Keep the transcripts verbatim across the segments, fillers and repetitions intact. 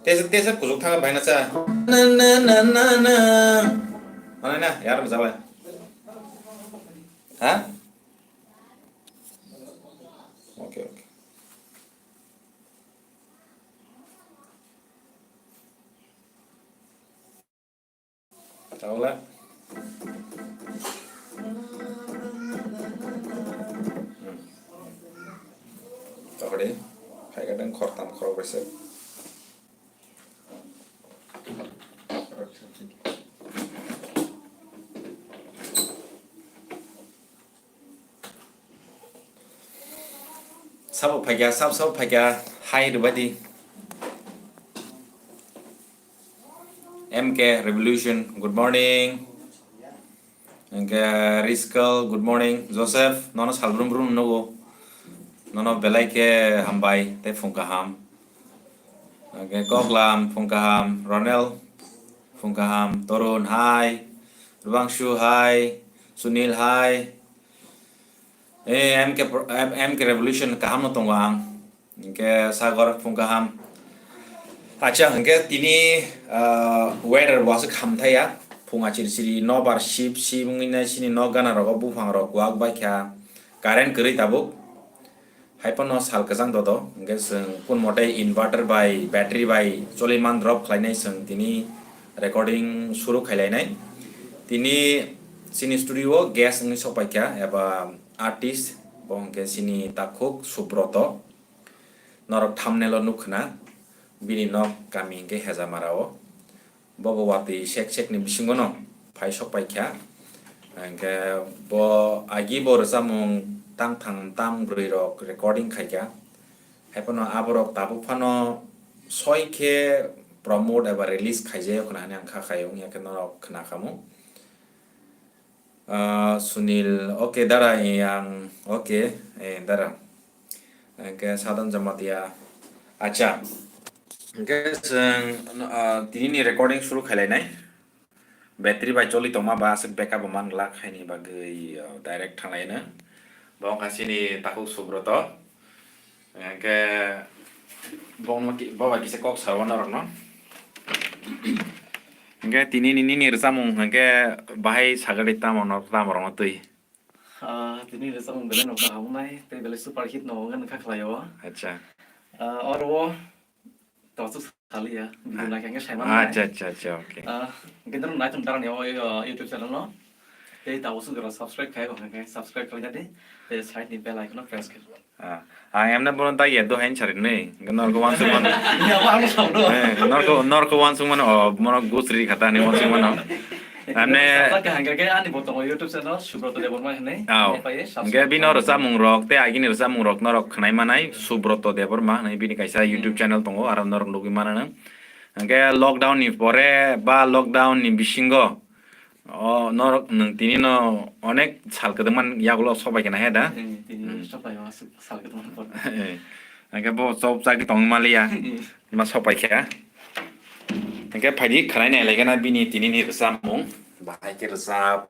Tesa, tesa kuchuk thangkha bhai na cha. Na, na, na, na, na. Manai na, yar mujaba. Ha? Okay, okay. Taula. Hmm. Tahu deh, hai kadang khortam khorok besar. Sabo phaikha, sab sabo phaikha, hai rwbaidi. M K Revolution, good morning. Hingke Riskal, good morning. Joseph, nono sal brum brum nugo. Nono belai khe hambai, tei phung kaham. Hingke Koklam, phung kaham. Ronel, phung kaham. Torun, hai. Rubangsu, hai. Sunil, hai. Eh, M K Pro-, M-, M K Revolution kaham no tongo ang. Hingke Sagor phung kaham. Acha, hingke tini, ah, weather bo aswk hamthai ya. Phung achiri chiri nobar sip sip wngwi nai sini nok gana rogo buphang rok kuak bai kha. Current kwrwi tabuk. Hai phano sal kwchang dodo. Hingke chwng kun mote inverter bai battery bai choli man drop khlainai chwng tini recording suru khailainai. Tini chini studio o guest wngwi sokpaikha eba artist, bo hwnkhe chini takhuk Subroto. Norok thumbnail o nukkhwna, bini nok kami hwnkhe Hejamara o. Bo bo watwi sek sek ni bisingo no phai sokpaikha. Hwnkhe bo agi bo rwchapmung tangthang tambrwi rok recording khaikha. Haiphano aborok tabuk phano soi khe promote eba release khaijak hwnwi ang kha khai wngya khe norok khna khamu. Ah, Sunil, okay, dara, eh, ang, okay, eh, dara. Hingke Sadhan Jamatia. Acha. Hingke chwng, ah, tini ni recording suru khailainai. Battery bai choli tongma ba aswk backup bo man glak haini bagwi, ah, direct thanglaino. Bo wngkha chini takhuk Subroto. Hingke bo, bo bai kisa kok sao norokno. Hingke tini ni, nini rwchapmung hingke bahai sagadi tamo no, tamo rokno twi? Ah, tini rwchapmung belai no kaham wngnai, tei belai super hit no wngkha khlaio. Acha. Ah, oro o to aswk saliya, video naikha hingke saimannai. Acha, acha, acha, okay. Ah, hingke norok naitung darani o, o YouTube channel no. Tei tabuk swk jora subscribe khai, hingke subscribe khlai di. Tei side ni bell icon no press khe. Ah, ang emne bono tag ya, do hain sari nei. Norko wansuk mano. Ya, ang song do. Eh, norko, norko wansuk mano, oh, mono gusri khata ni wansuk mano. Emne. Subscribe khe hangke ani bo tongo YouTube channel, Subroto Debbarma hinui. Aw. Hingke bini rwchapmung rok, tei agini rwchapmung rok norok khwnai manai, Subroto Debbarma hinui bini kaisa YouTube channel tongo, aro norok nugui mano nang. Hingke lockdown ni pore ba lockdown ni bisingo, o, norok nwng tini no onek sal kwdwkma yagulo sobai khe na he da? Eh, tini sobai o, sal kwdwkma pore. Eh, hingke bo chop chagwi tong maliya, ma sobai khe. Hingke phaidi khwnai nai lai gana bini tini ni rwchapmung, bahai khe rwchap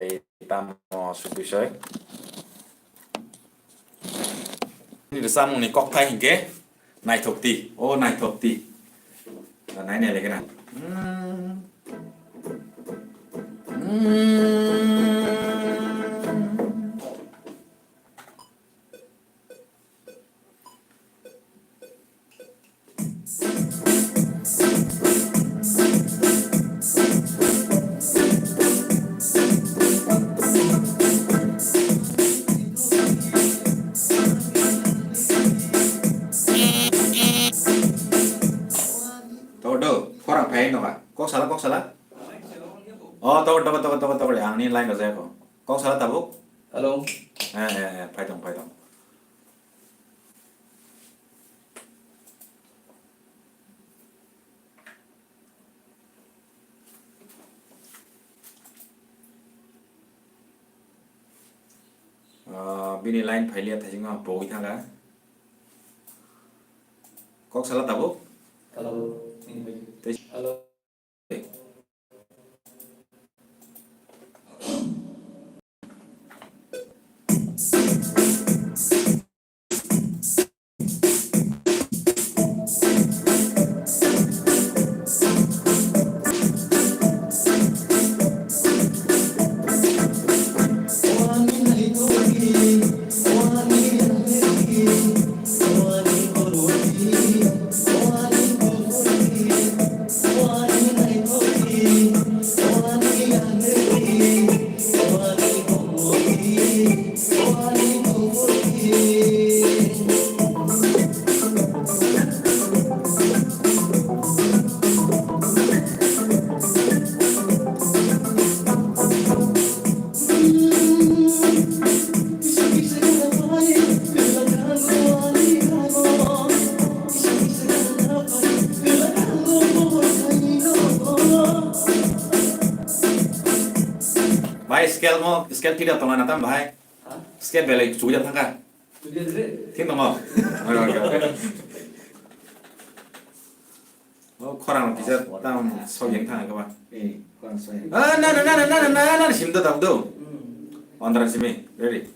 tei tamo sugwi soi. Bini rwchapmung ni kokthai hingke. Naithok di, o naithok di. Nai nai lege na. Hmm. Hmm. Togo do, khorang phai no ba. Kok sala, kok sala. Oh, togo, togo, togo, togo, togo. Ang ni line rajaya ko. Kok sala tabuk. Hello. Eh, eh, eh, phai tong, phai tong. Ah, bini line phailiya, thaisingma pogwi thangkha. Kok sala tabuk? Hello. Tei hello. Tei. Bhai, scale mo, scale thida tonga na tam, bhai? Ha? Scale belai chuja thangka. Chuja de. Thik tongo. Oh, khorang kisa tam soyeng thang ka ba. Eh, khorang soyeng. Ah, na, na, na, na, na, na, na, sim da dab do. Hmm. Ondra simi, ready.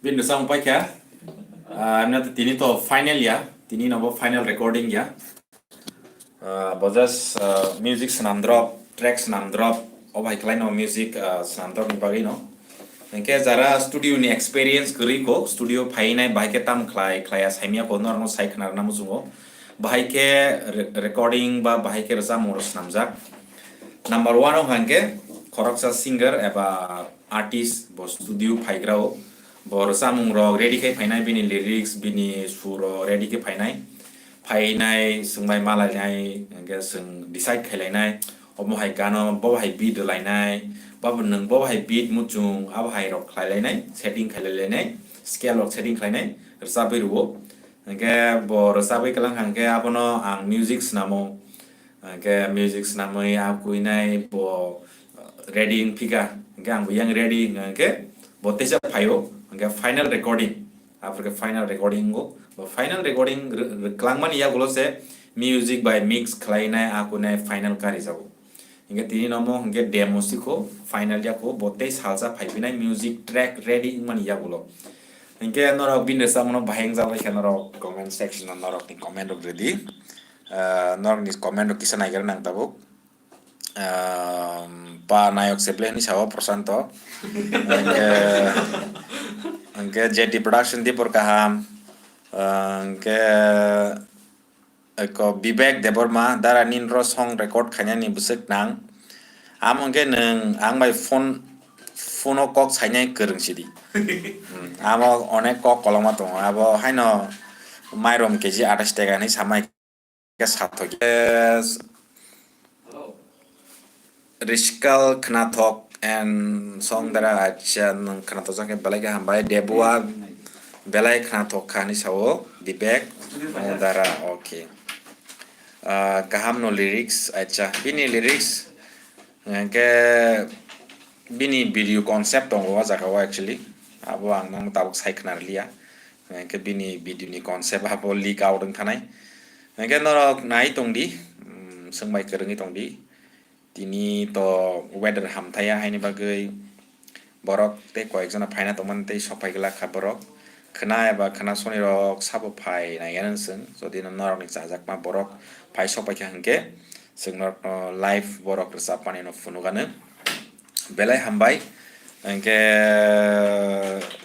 Bini bwsang paikha. Ah, amna to tini to final ya, tini nobo final recording ya. Ah, bo just, ah, music swnam drop, track swnam drop, o bai khlai no music, ah, swnam drop ni bagwi no. Hinkhe jara studio ni experience kwrwi ko, studio phainai bahai khe tam khlai, khlaiya saimya ko, norokno sai khna rwna muchungo. Bahai khe re-, recording ba bahai khe rwchapmung rok swnamjak. Number one o hwnkhe khoroksa singer eba artist bo studio phaigrao, bo rwchapmung rok ready khai phainai, bini lyrics, bini sur rok ready khe phainai, phainai, swngbai malainai, hwnkhe swng decide khailainai, omo hai gano bo hai beat rwlainai, bo nwng bo hai beat muchung, abo hai rok khlailainai, setting khailailainai, scale rok setting khlainai, rwchabwi rwo. Hwnkhe bo rwchabwi kwlang kha, hwnkhe abono ang music swnamo. Hwnkhe music swnamwi a kuinai bo ready wng phika. Hwnkhe ang bo yang ready wngkha, hwnkhe bo teisa phaio. Hwnkhe final recording. Aphuru khe final recording wngkha. Bo final recording rw-, rw-, kwlangmani yagulo se music bai mix khlainai a kuinai final karijago. Hwnkhe tini nomo hwnkhe demo sikho, final yakho, bo tei salsa phaiphinai music track ready wngmani yagulo. Hwnkhe norok bini rwchapmano bahai wngjago khe norok comment section o norokni comment rok rwdi. Ah, norokni comment rok kisa naigra nang tabuk. Ah, pa nayok se ble hinwi sao Prashanto. Hwnkhe, hwnkhe J T Production Dipur kaham. Ah, hwnkhe Eko Bibek Debbarma, dara nini ro song record khainani bwswk nang. Amo hwnkhe nwng ang bai phone, phone o kok sainai kwrwng sidi. Hmm, amo onek kok kolokma tongo. Abo haino mairum keji athais taka hinwi samai khe sathok. Riskal khnathok and song dara, acha, nwng khnathok jang khe belai khe hambai. Debua belai khnathok kha hinwi sao, Bibek, nwng dara, okay. Ah, kaham no lyrics, acha, bini lyrics, hwnkhe bini video concept tongo o jaga o actually, abo ang nang tabuk sai khna rwliya, hwnkhe bini video ni concept abo leak out wng thanai, hwnkhe norok nai tongdi, mm, swngbai kwrwngwi tongdi. Tini to weather hamthaya haini bagwi borok tei koyekjona phaina tongmani tei sok phai glak kha borok. Khwna eba khwna soni rok sabo phai naiya nang chwng, jodi no norokni chajakma borok phai sok paikha hwnkhe chwng norokno live borok rwchapmani no phunukgano. Belai hambai. Hwnkhe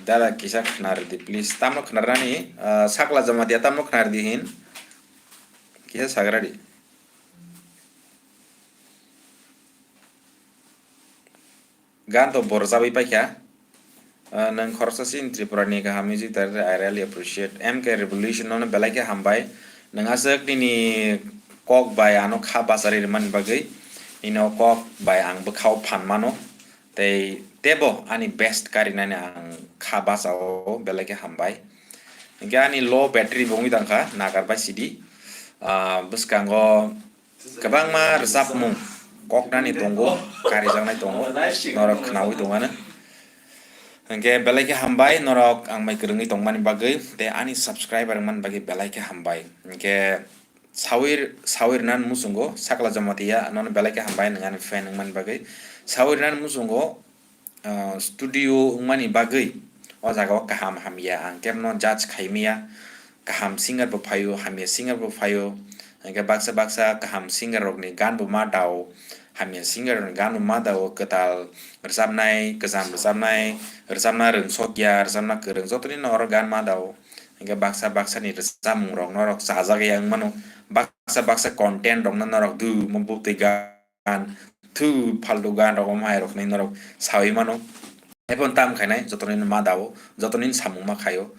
dada kisa khna rwdi please. Tamno khna rwnani, ah, Sakla Jamatia tamno khna rwdi hin. Kisa sagra di. Gan to bo rwchabwi paikha. Ah, nwng khoroksa chini Tripura ni kaham music director, I really appreciate. M K Revolution nono belai khe hambai. Nwng aswk nini kok bai ano kha bachari rwmani bagwi, nini o kok bai ang bwkhao phan mano. Tei tebo ani best karinani ang kha bachao, belai khe hambai. Hingkhe ani low battery bo wngwi tongkha, nagar bai sidi. Ah, bwskango kwbangma rwchapmung koknani tongo, karijaknai tongo, norok khnaui tongmano. Hingkhe belai khe hambai norok ang bai kwrwngwi tongmani bagwi, tei ani subscriber wngmani bagwi belai khe hambai. Hingkhe sawi, sawi rwna muchungo, Sakla Jamatia nono belai khe hambai, nwng ani fan wngmani bagwi. Sawi rwna muchungo, ah, studio wngmani bagwi o jaga o kaham hamya ang kebono judge khaimaya. Kaham singer bo phaio, hamya singer bo phaio. Hingkhe baksa baksa kaham singer rokni gan bo ma dao, hamya singer rokni gan bo ma dao, kwtal rwchapnai, kwcham rwchapnai, rwchapna rwngsokya, rwchapna kwrwng, jotoni no oro gan ma dao. Hingkhe baksa baksa ni rwchapmung rok norok chajak ya wngmano, baksa baksa content rok no norok du mo bwtwi gan gan, thu phaltu gan rok, omo hai rok hinwi norok sawi mano. Haikhe tam khainai, joto nini ma dao, joto nini samung ma khaio,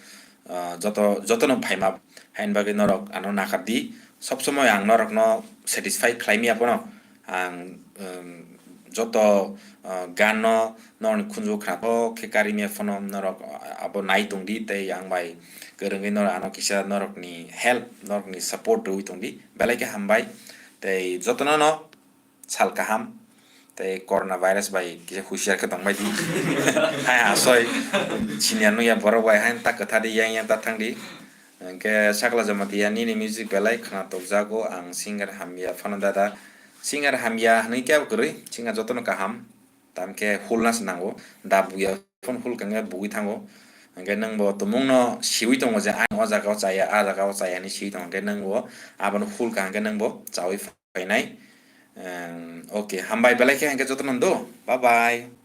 ah, joto, joto no phaima, haini bagwi norok ano nakardi. Sob somoi ang norok no satisfy khlai maya phano, ang, um, joto, ah, gan no norokni khunju khna khe kari maya phano norok abo nai tongdi, tei ang bai kwrwngwi norok ano kisa norokni help, norokni support rwui tongdi, belai khe hambai. Tei jotono no sal kaham. Tei corona virus bai kisa husiar khe tongbai di. Hai asoi senior nungya borok bai haino ta kwtha di, yang yang ta thang di. Hingkhe Sakla Jamatia nini music belai khna tokjago, ang singer hamya phano dada. Singer hamya hwnwi kebo kwrwi, singer jotono kaham. Tamkhe hulna se nango, da buya phone hul kangkhe bugwi thango. Hingkhe nwng bo tumung no siwi tongo je, "Ang o jaga o chaya, a jaga o chaya," hinwi siwi tongo. Hingkhe nwng bo abono hul kangkhe nwng bo chawi phainai. Em, okay, hambai belai khe hingkhe jotono do. Bye bye.